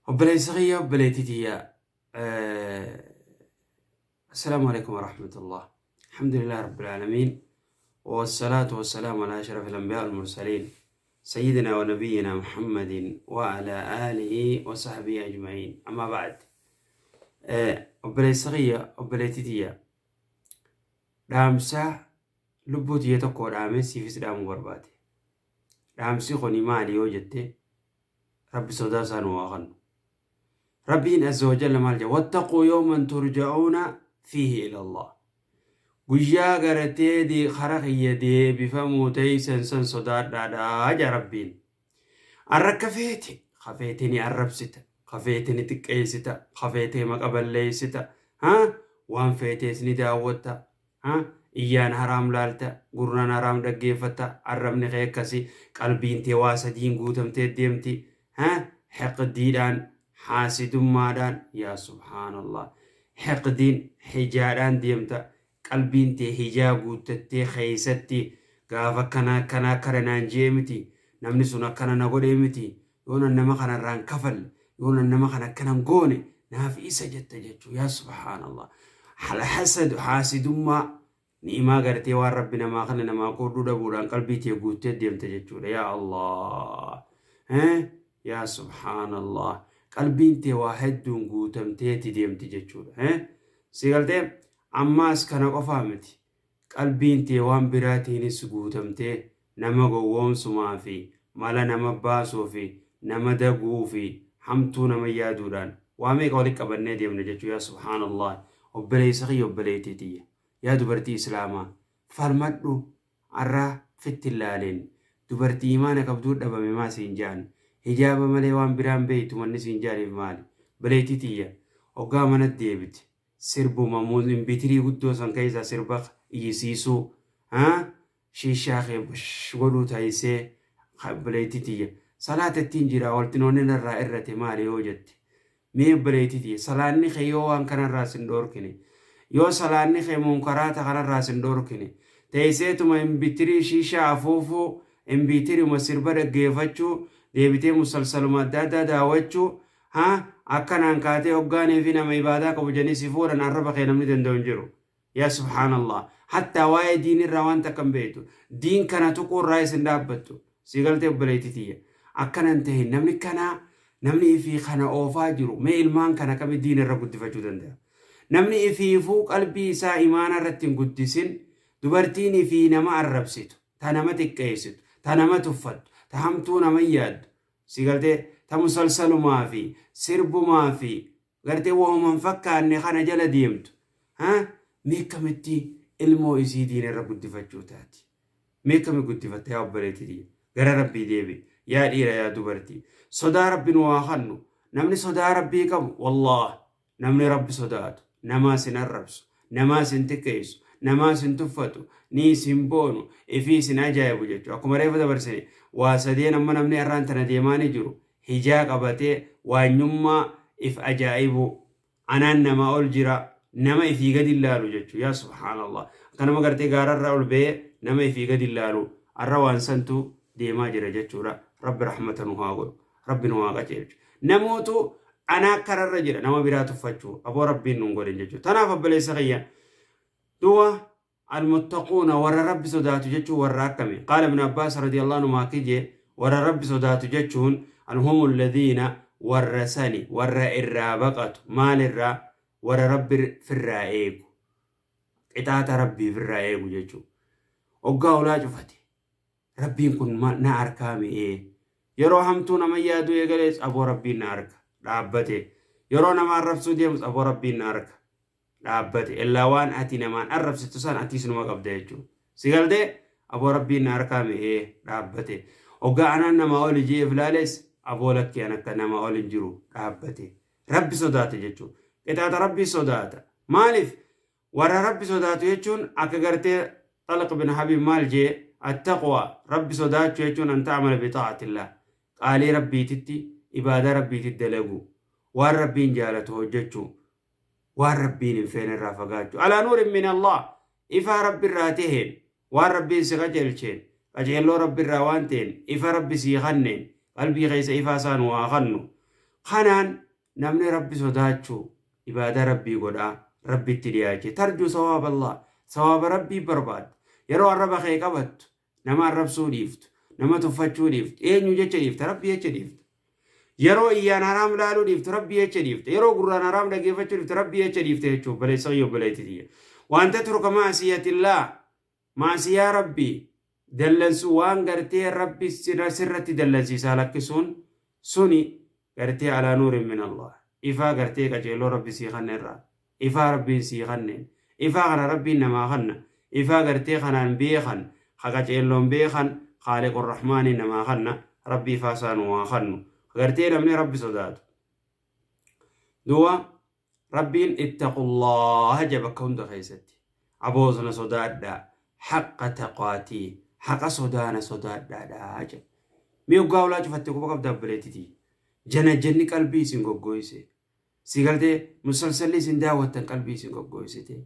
Obboleessa kiyya, obboleettii tiyya, assalaamu alaikum warahmatullah. Alhamdulillah rabbil aalamiin, wassalaatu wassalaamu ala ashrafil anbiyaa wal mursaliin, sayyidina wa nabiyyina Muhammadin wa ala aalihi wa sahbihi ajma'iin. Amma ba'd, obboleessa kiyya, obboleettii tiyya, dhaamsa lubbuu tiyya tokko dhaame siifis dhaamuu barbaade. Dhaamsi kuni maali yoo jette, Rabbi sodaa isaa nuu haa kennu. Rabbiin azza wa jalla maal jedha? Wattaquu yawman turja'uuna fiihi ila Allah. Guyyaa garatee kara kiyya deebifamuu teeysan san sodaadhaadha jedha Rabbiin. Arra akka feete, ka feete ni arrabsita, ka feete ni xiqqeessita, ka feete maqa balleessita, ha? Waan feetees ni daawwatta, Ha? Iyyaan haraam laalta, gurraan haraam dhaggeeffatta, arrabni kee akkasi, qalbiin tee waa sadiin guutamtee deemti. Ha? Hiqdiidhaan, haasidummaadhaan, yaa subhaanallah. Hiqdiin hijaadhaan deemta, qalbiin tee hijaa guuttattee keessatti gaafa akkana akkana akkana naan je'e miti, namni sun akkana na godhe miti, yoonan nama kana irraa hin kafalle, yoonan nama kana akkana hin goone naaf isa jetta jechuu. Yaa subhaanallah, hasad, haasidummaa, ni'imaa gartee waan Rabbi namaa kana namaa qooduu dhabuudhaan qalbii tee guuttee deemta jechuudha. Yaa Allah, yaa subhaanallah, qalbiin tee waa hedduun guutamteeti deemti jechuudha. Si galtee? Ammaas kana qofaa miti, qalbiin tee waan biraatiinis guutamtee nama gowwoomsumaa fi mala nama baasuu fi nama daguu fi hamtuu nama yaaduudhaan waa meeqa walitti qabannee deemna jechuu. Yaa subhaanallah, obboleessa kiyya, obboleettii tiyya, yaa dubartii islaamaa, falmadhu. Arra fitti hin laalin. Dubartii imaana qabduu dhabame maa siin ja'an? Hijaaba malee waan biraan beeytu wanni siin ja'aniif maali? Obboleettii tiyya, hoggaa manatti deebite sirbuma imbitirii guddoo san keessaa sirba iyyisiisuu, shiishaa kee bash godhuu taayisee, obboleettii tiyya, salaata ittiin jira, waltinoonni narraa irrate maali yoo jette, mee obboleettii tiyya, salaanni kee yoo waan kanarraa sin dhoorkine, yoo salaanni kee munkaraata kanarraa sin dhoorkine, teesseetuma imbitirii shiishaa afuufuu, imbitiriuma sirba dhaggeeffachuu, deebitee musalsaluma adda addaa daawwachuu, ha akkanaan kaatee hoggaanii fi nama ibaadaa qabu jedhanii si fuudhan, arraba kee namni danda'u hin jiru. Yaa subhaanallah, hattaa waa'ee diinirraa waan takka hin beektu, diin kana tuquu irraa isin dhaabbattu. Si galtee, obboleettii tiyya? Akkana hin tahin. Namni kanaa, namni ifii kana oofaa jiru, mee ilmaan kana kami diin irra guddifachuu danda'a? Namni ifiifuu qalbii isaa imaana irratti hin guddisin, dubartiin ifii nama arrabsitu, ta nama xiqqeessitu, ta nama tuffattu, ta hamtuu nama yaaddu, si galtee, ta musalsalumaa fi sirbumaa fi gartee wahuma hin fakkaanne kana jala deemtu, ha mee akkamitti ilmoo isii diina irra guddifachuu taati? Mee akkami guddifatta? Yaa obboleettii tiyya, gara Rabbii deebi. Yaa dhiira, yaa dubartii, sodaa Rabbi nu haa kannu. Namni sodaa Rabbii qabu, wallaah, namni Rabbi sodaatu namaas hin arrabsu, namaas hin xiqqeessu, namaas hin tuffatu, niis hin boonu, ifiis hin ajaa'ibu jechuudha. Akkuma reefu dabarsine, waa sadeen amma namni har'aan tana deemaa ni jiru: hijaa qabatee waanyummaa, if ajaa'ibuu, anaan namaa ol jira, nama ifii gadi ilaalu jechuudha. Yaa subhaanallah, akka nama gartee gaararra ol ba'ee nama ifii gadi ilaalu, har'a waan santu deemaa jira jechuudha. Rabbi rahmata nu haa godhu, Rabbi nu haa qajeelchu. Namootu anaa akkanarra jira, nama biraa tuffachuu, aboo Rabbiin nun godhin jechuudha. Tanaaf obboleessa kiyya, du'a almuttaquuna, warra Rabbi sodaatu jechuun warra akkami? Qaala Ibn Abbaas radiyallahu anhu akki jee: warra Rabbi sodaatu jechuun alhumu alladhiina, warra sani, warra irraa baqatu. Maalirraa? Warra Rabbi firraa eegu, qixaaxa Rabbii firraa eegu jechuu. Hoggaa ulaa cufate, Rabbiin kun na arkaa mi'ee? Yeroo hamtuu nama yaaduu eegalees, aboo Rabbiin na arka, dhaabbate. Yeroo nama arrabsuu deemus, aboo Rabbiin na arka, dhaabbate. Illaa waan ati namaan arrabsitu san atiis numa qabda jechuudha. Si galtee? Aboo Rabbiin na arkaa mi'ee, dhaabbate. Hoggaa anaan namaa oli je'eef laales, aboo lakkii, an akka namaa ol hin jiru, dhaabbate. Rabbi sodaate jechuudha. Qixaaxa Rabbii sodaata. Maaliif? Warra Rabbi sodaatu jechuun akka gartee Xalq bin Habib maal jee? Attaqwa, Rabbi sodaachuu jechuun, an ta'amala bi xaa'atillah, qaalii Rabbiititti, ibaadaa Rabbiititti dalaguu, waan Rabbiin jaalatu hojjechuu, waan Rabbiin hin feene irraa fagaachuu, alaa nuurin min Allah, ifaa Rabbi irraa taheen, waan Rabbiin si qajeelcheen, qajeelloo Rabbi irraa waan ta'een, ifa Rabbi sii kanneen, qalbii keessa ifaa isaa nu haa kannu. Kanaan namni Rabbi sodaachuu ibaadaa Rabbii godhaa Rabbitti dhiyaachee tarjuu sawaaba Allah sawaaba Rabbii barbaadda. Yeroo arraba kee qabattu nama arrabsuu dhiiftu, nama tuffachuu dhiiftu, eenyu jecha dhiifta? Rabbii jecha dhiifta. Yeroo iyyaan haraam laaluu dhiiftu Rabbii jecha dhiifta. Yeroo gurraan haraam dhageeffachuu dhiiftu Rabbii jecha dhiifta jechuudha. Obboleessa kiyya obboleettii tiyya. Wanta turka maasiyatillaa maasiyaa Rabbii dallansuu waan gartee Rabbi sirratti dallansiisaa lakkisuun suni gartee alaa nuurin min Allah ifaa gartee qaceelloo Rabbi sii kanne irraa ifaa Rabbiin sii kanneen ifaa kana Rabbiin namaa kanna ifaa gartee kanaan beekan ka qaceelloon beekan Khaaliqur Rahmaaniin namaa kanna Rabbi ifaa isaa nuu haa kannu gartee namni Rabbi sodaatu duuba Rabbiin ittaqullaaha jedha bakka hunda keessatti. Aboos na sodaadhaa haqqa taqaatii haqa sodaa na sodaadhaadha jedha. Mee hoggaa hulaa cufatte quba qabda obboleettitii. Janajjanni qalbii isin goggooyse. Si galtee musalsalli isin daawwattan qalbii isin goggooysite.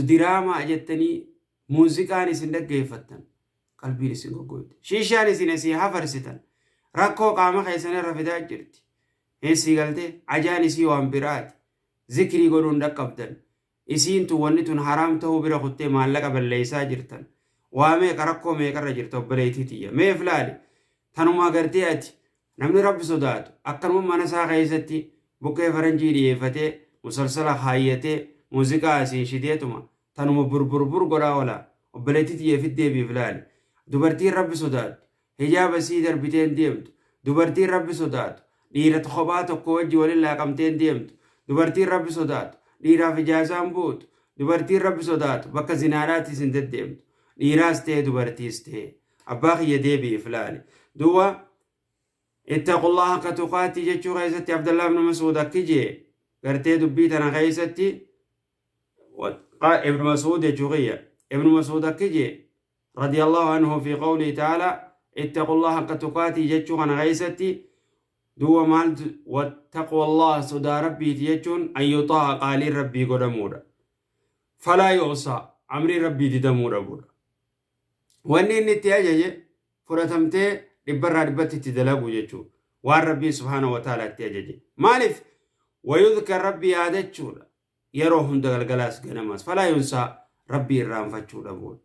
Diraamaa jettanii muuziqaan isin dhaggeeffattan qalbiin isin goggooyte. Shiishaan isin asii hafarsitan rakkoo qaama keessan irra fidaa jirti. Hin sii galtee ajaan isii waan biraati. Zikrii godhuu hin dhaqqabdan. Isiin tun wanni tun haraam tahuu bira kuttee maallaqa balleessaa jirtan. Waa meeqa rakkoo meeqarra jirta obboleettii tiyya. Mee if laali. Tanuma gartee ati namni Rabbi sodaatu akkanuma mana isaa keessatti buqqee faranjii dhiyeeffatee musalsala kaayyatee muuziqaa asiin shideetuma tanuma burburbur godhaa oola. Obboleettii tiyya ifitti deebi'i if laali. Dubartiin Rabbi sodaattu Hijaaba isii darbitee hin deemtu. Dubartiin Rabbi sodaatu, dhiira kophaa tokko wajji walin laaqamtee hin deemtu. Dubartiin Rabbi sodaatu, dhiiraaf ijaazaa hin buutu. Dubartiin Rabbi sodaatu, bakka zinaadhaattis hin deddeemtu. Dhiiraas ta'e dubartiis ta'e. Abbaa kiyya deebi'i if laali. Duuba ittaqullaha haqqa tuqaatii jechuu keessatti Abdallah ibn Mas'uud akki jee gartee dubbii tana keessatti Ibn Mas'uud jechuu kiyya. Ibn Mas'uud akki jee radiyallahu anhu fi qawlii ta'ala ittaqullaha haqqa tuqaatii jechuu kana keessatti duuba maal wattaqwallaha sodaa rabbiiti jechuun an yuxaa'a qaaliin rabbii godhamuudha falaa yu'saa amriin rabbii didamuu dhabuudha wanni inni itti ajaje fudhatamtee dhibbarraa dhibbatti itti dalagu jechuu waan rabbiin subhaanahu wa ta'ala itti ajaje maaliif wayudhkar rabbi yaadachuudha yeroo hunda galgalaas ganamaas falaa yunsaa Rabbii irraanfachuu dhabuudha.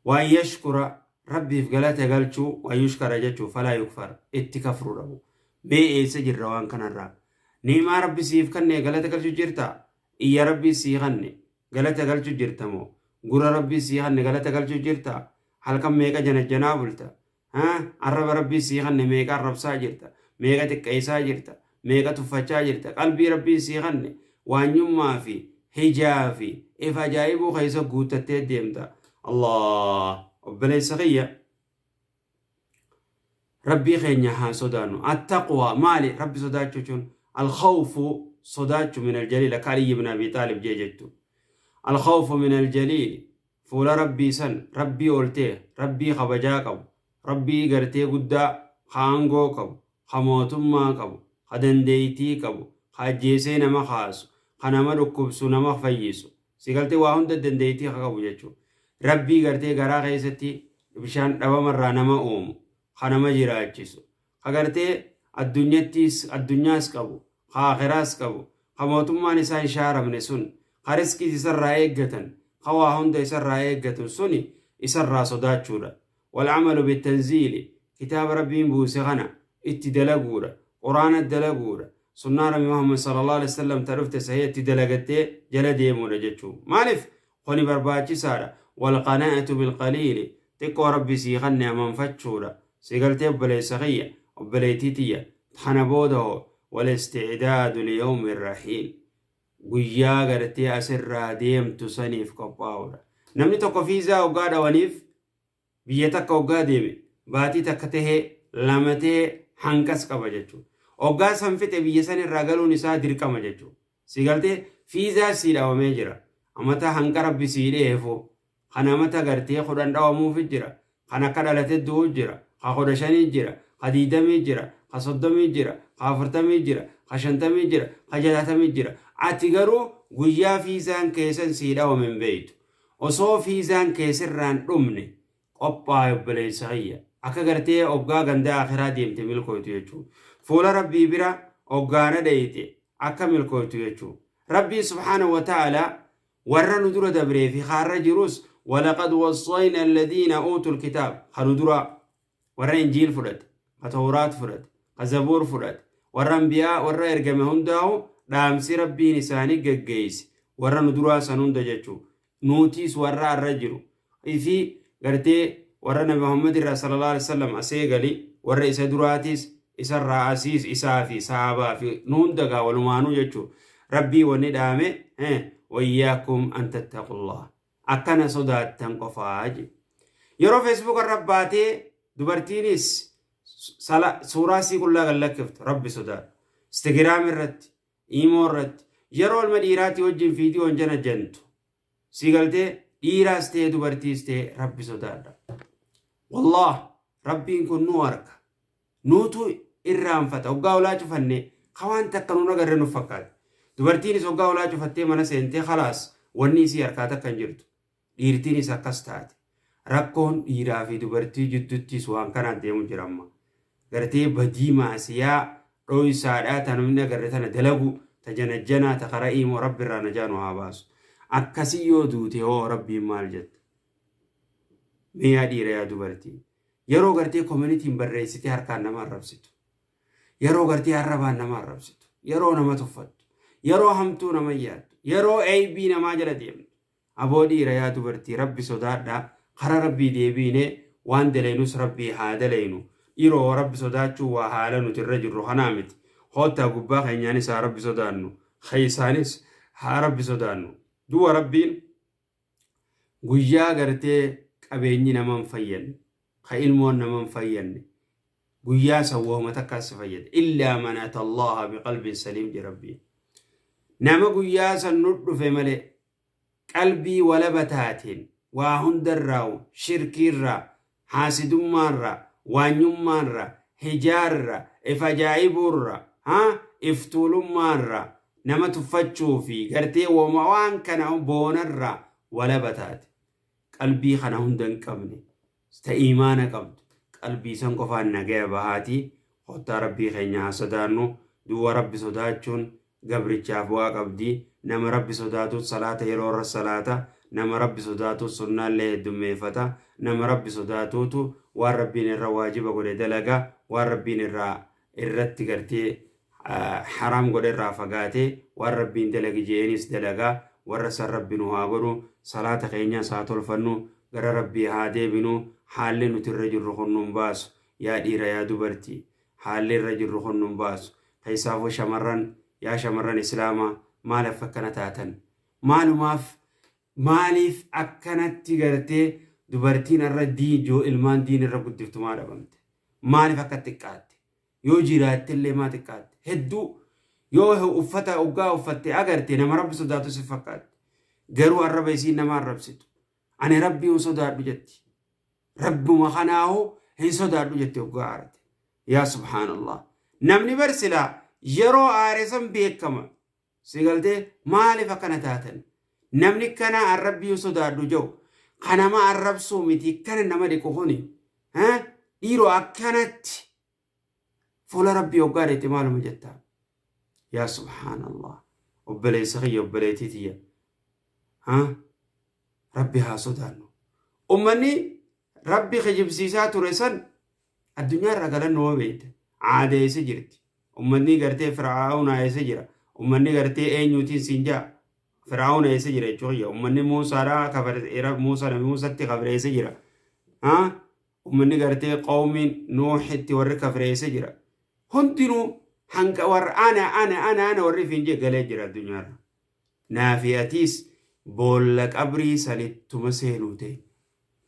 Waan yashkura Rabbiif galata galchuu waan yushkara jechuu falaa yukfar itti kafruu dhabu. Mee eessa jirra waan kanarraa? Ni'imaa Rabbi siif kanne galata galchuu jirtaa? Iyya Rabbii sii kanne galata galchuu jirta moo? Gurra Rabbii sii kanne galata galchuu jirtaa? Halkan meeqa janajjanaa bulta? Arraba Rabbiin sii kanne meeqa arrabsaa jirta? Meeqa xiqqeessaa jirta? Meeqa tuffachaa jirta? Qalbii Rabbiin sii kanne waanyummaa fi hijaa fi if ajaa'ibuu keessa guuttattee deemta. Allah! Obboleessa kiyya Rabbii keenya haa sodaannu. Attaqwaa maali? Rabbi sodaachuu jechuun alkhawfu sodaachuu min aljaliil akka Aliyyi ibn Abi Xaalib jee jettu. Alkhawfu min aljaliil Fuula Rabbii san, Rabbii ol ta'e, Rabbii kabajaa qabu, Rabbii gartee guddaa, ka aangoo qabu, ka mootummaa qabu, ka dandeeytii qabu, ka ajjeesee nama kaasu, ka nama dhukkubsu nama fayyisu. Si galtee waa hunda dandeeytii ka qabu jechuudha. Rabbii gartee garaa keessatti bishaan dhabamarraa nama uumu, ka nama jiraachisu, ka gartee addunyattiis addunyaas qabu, ka aakhiraas qabu, ka mootummaan isaa hin shaaramne sun, ka rizqiis isarraa eeggatan, ka waa hunda isarraa eeggatan suni isarraa sodaachuudha. Wal-amalu bittanziili, kitaaba Rabbiin buuse kana itti dalaguudha, Qur'aana dalaguudha, sunnaa Nabi Muhammad sallallahu alaihi wasallam ta dhufte sahih itti dalagattee jala deemuudha jechuu. Maaliif? Kuni barbaachisaadha. Wal-qanaa'atu bil-qaliili, xiqqoo Rabbi sii kanne amanfachuudha. Si galtee obboleessa kiyya, obboleettii tiyya, kana booda hoo wal-isti'daadu liyawmi rahiil. Guyyaa gartee asirraa deemtu saniif qophaa'uudha. Namni tokko fiizaa hoggaa dhawaniif biyya takka hoggaa deeme baatii takka tahee lama tahee hanqas qaba jechuudha. Hoggaa san fixe biyya san irraa galuun isaa dirqama jechuudha. Si galtee fiizaa sii dhawamee jira. Amata hanqa rabbi sii dheefu Kan amata gartee 10 dhawamuufi jira, kan akka dhalate du'u jira, ka 15 jira, ka 20 jira, ka 30 jira, ka 40 jira, ka 50 jira, ka 60 jira. Ati garuu guyyaa fiizaan kee san sii dhawame hin beeytu. Osoo fiizaan kee sirraa hin dhumne qophaayi obboleessa kiyya. Akka gartee hoggaa ganda aakhiraa deemte milkooytu jechuudha. Fuula Rabbii bira Hoggaana dheeyte akka milkooytu jechuu. Rabbiin subhaanahu wa ta'aalaa warra nu dura dabree fi kaarra jirus, walaqad wassayna alladhiina uutul kitaab, ka nu duraa warra Injiil fudhate, ka Tawraat fudhate, ka Zabuur fudhate, warra anbiyaa, warra ergame hundaa'u dhaamsi Rabbiin isaanii geggeeyse warra nu duraa san hunda jechuu. Nuutiis warra arra jiru fi gartee warra Nabi Muhammad irraa sallallahu alaihi wasallam as eegali, warra isa duraatiis, isarraa asiis, isaa fi sahaabaa fi nu hunda gaa walumaanuu jechuu. Rabbii wanni dhaame, wayyaakum an tattaqullah, akkana sodaattan qofaa je. Yeroo Facebook irra baatee dubartiinis suuraa sii qullaa gad lakkiftu, Rabbi sodaadhu. Instagram irratti, Imoo irratti, yeroo ilma dhiiraatii wajjin viidiyoon jana jantu, si galtee, dhiiraas ta'e dubartiis ta'e, Rabbi sodaadha. Wallaah, Rabbiin kun nu harka. Nuutu irraanfata. Hoggaa ulaa cufanne ka waan takka nuun agarre nuuf fakkaate. Dubartiinis hoggaa ulaa cufattee mana seentee, khalaas, wanni isii harkaa takka hin jirtu. Dhiirtiinis akkas taate. Rakkoon dhiiraa fi dubartii jidduttis waan kanaan deemu jira amma. Gartee badii maasiyaa dhoysaadhaa ta namni agarre tana dalagu, ta janajjanaa, ta karaa imoo, Rabbi irraa najaa nu haa baasu. Akkasii yoo duute hoo Rabbiin maal jetta? Mee yaa dhiira, yaa dubartii. Yeroo gartee community'n barreessitee harkaan nama arrabsitu. Yeroo gartee arrabaan nama arrabsitu. Yeroo nama tuffattu. Yeroo hamtuu nama yaaddu. Yeroo eeybii namaa jala deemtu. Aboo dhiira, yaa dubartii, Rabbi sodaadhaa, kara Rabbii deebiine waan dalaynus Rabbii haa dalaynu. Dhiroo, Rabbi sodaachuun waa haala nuti irra jirru kanaa miti. Koottaa gubbaa keenyaanis haa Rabbi sodaannu, keeysaanis haa Rabbi sodaannu. Du'a Rabbiin guyyaa gartee qabeenyi nama hin fayyanne, ka ilmoon nama hin fayyanne, guyyaa san wahuma takkaa si fayyada. Illaa man ata Allaha biqalbin saliim jedhe Rabbiin. Nama guyyaa san nu dhufe malee qalbii walaba taateen waa hundarraawu, shirkiirraa, haasidummaarraa, waanyummaarraa, hijaarraa, if ajaa'ibuurraa, ha if tuulummaarraa, nama tuffachuu fi gartee woma waan kana boonarraa walaba taate, qalbii kana hunda hin qabne, ta iimaana qabdu, qalbii san qofaan nagaya bahaatii. Kottaa Rabbii keenya haa sodaannu. Duuba Rabbi sodaachuun gabrichaaf bu'aa qabdi. Nama Rabbi sodaatut salaata yeroo irra salaata. Nama Rabbi sodaatut sunnaallee heddummeeffata. Nama Rabbi sodaatuutu waan Rabbiin irra waajiba godhe dalaga, waan Rabbiin irraa irratti gartee haraam godhe irraa fagaatee, waan Rabbiin dalagi je'eenis dalaga. Warra san Rabbi nu haa godhu. Salaata keenyas haa tolfannu, gara Rabbii haa deebinu. Haalli nuti irra jirru kun nun baasu. Yaa dhiira, yaa dubartii, haalli irra jirru kun nun baasu. Keessaafuu shamarran, yaa shamarran Islaamaa, maaliif akkana taatan? Maalumaaf, maaliif akkanatti gartee dubartiin irra diin ilmaan diin irra guddiftu maa dhabamte? Maaliif akka xiqqaatte? Yoo jiraatte illee maa xiqqaatte? Hedduu yoo uffata hoggaa uffatte agarte, nama Rabbi sodaatu si fakkaatti. Garuu arraba isiin nama arrabsitu. Ani Rabbii hin sodaadhu jetti. Rabbuma kanaahu hin sodaadhu jetti hoggaa aarte. Yaa subhaanallah. Namni bar silaa yeroo aare san beekama. Si galtee, maaliif akkana taatan? Namni kana an Rabbii hin sodaadhu jedhu kan nama arrabsuu miti, kana nama dhiqu kuni. Dhiiroo, akkanatti fuula Rabbii hoggaa dheetti maaluma jettaa? Yaa subhaanallah. Obboleessa kiyya, obboleettii tiyya. Rabbi haa sodaannu. Ummanni Rabbi kijibsiisaa ture san addunyaa irraa galannoo beekte. Aada eessa jirti? Ummanni gartee Fir'aawna eessa jira? Ummanni gartee eenyuutiin siin jaa? Fir'aawna eessa jira jechuu kiyya. Ummanni Muusaadhaa kafare, Muusaa, Nabi Muusatti kafare eessa jira? Ummanni gartee qawmiin Nuuhitti warri kafare eessa jira? Hundinuu hanga warra ana ana ana ana warri ifiin jee galee jira addunyaarra. Naafi atiis boolla qabrii sanittuma seenuu ta'e.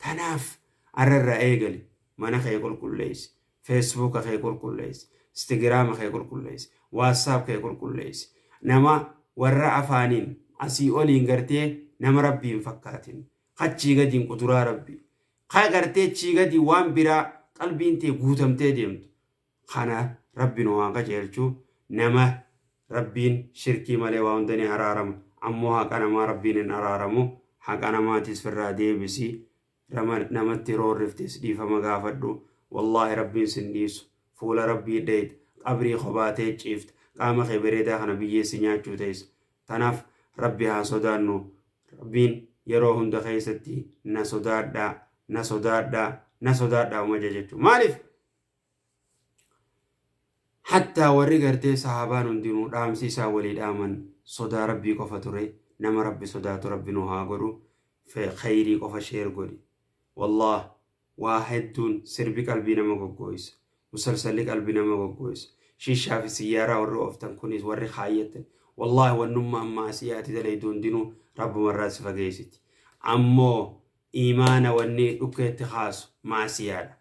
Tanaaf arra irraa eegali, mana kee qulqulleessi, Facebooka kee qulqulleessi, Instagrama kee qulqulleessi, WhatsApp kee qulqulleessi. Nama warra afaaniin asii oliin gartee nama Rabbii hin fakkaatin. Kachii gadiin quduraa Rabbii. Ka gartee chii gadii waan biraa qalbiin tee guutamtee deemtu. Kana Rabbi nu haa qajeelchu. Nama Rabbiin shirkii malee waa hunda ni araarama. Ammoo haqa namaa Rabbiin hin araaramu. Haqa namaatis firraa deebisi. Namatti roorriftes dhiifama gaafadhu. Wallaahi, Rabbiin sin dhiisu. Fuula Rabbii dheeyxa. Qabrii kophaatee ciifta. Qaama kee bareedaa kana biyyeen si nyaachuu teessa. Tanaaf Rabbi haa sodaannu. Rabbiin yeroo hunda keessatti na sodaadhaa, na sodaadhaa, na sodaadhaa uma jedha jechuudha. Maaliif? Hattaa warri gartee sahaabaan hundinuu dhaamsi isaan walii dhaaman sodaa Rabbii qofa ture. Nama Rabbi sodaatu Rabbi nu haa godhu. Khayrii qofa share godhi. Wallaah Waa hedduun sirbi qalbii nama goggooysa. Musalsalli qalbi nama goggooysa. Shiishaa fi siyyaaraa warri ooftan kunis warri kaayyattan. Wallaahi wannummaan ma'asiyaa ati dalaydu hundinuu Rabbumarraa si fageessiti. Ammoo iimaana wanni dhukkeetti kaasu ma'asiyaadha.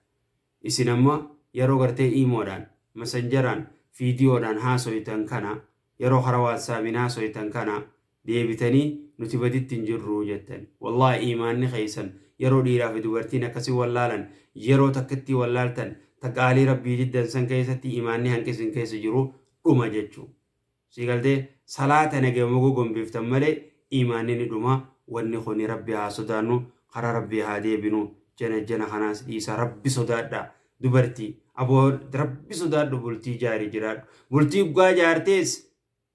Isin amma yeroo gartee iimoodhaan, masanjaraan, fiidiyoodhaan haasoytan kana yeroo kara waatsaabiin haasoytan kana deebitanii nuti baditti hin jirru jettan. Wallaahi iimaanni keessan yeroo dhiiraa fi dubartiin akkasi wallaalan yeroo takkittii wallaaltan ta qaalii Rabbii diddan san keessatti iimaanni hanqi isin keessa jiru dhuma jechuu. Sii galtee salaata nagayuma gogombiftan malee iimaanni ni dhuma wanni kuni Rabbi haa sodaannu karaa Rabbii haa deebinu janajjana kanaas dhiisa Rabbi sodaadha dubartii aboo Rabbi sodaadhu bultii jaari jiraadhu bultii uggaa jaartees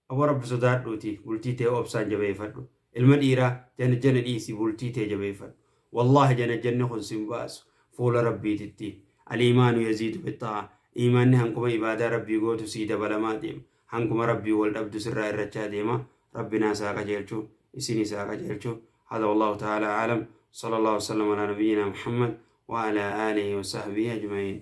Aboo Rabbi sodaadhuuti bultii tee obsaan jabeeyfadhu. Ilma dhiiraa janajjana dhiisi bultii tee jabeeyfadhu. Wallaahi janajjanni kun sin baasu fuula Rabbiititti. Al-iimaanu yaziidu bixxaa'a. Iimaanni hankuma ibaadaa Rabbii gootu sii dabalamaa deema. Hankuma Rabbii wal dhabdu sirraa irrachaa deema. Rabbi naas haa qajeelchu, isinis haa qajeelchu. Hada wallahu ta'ala a'lam. Sallallahu wasallam ala nabiyyina Muhammad wa ala aalihi wa sahbihi ajma'iin.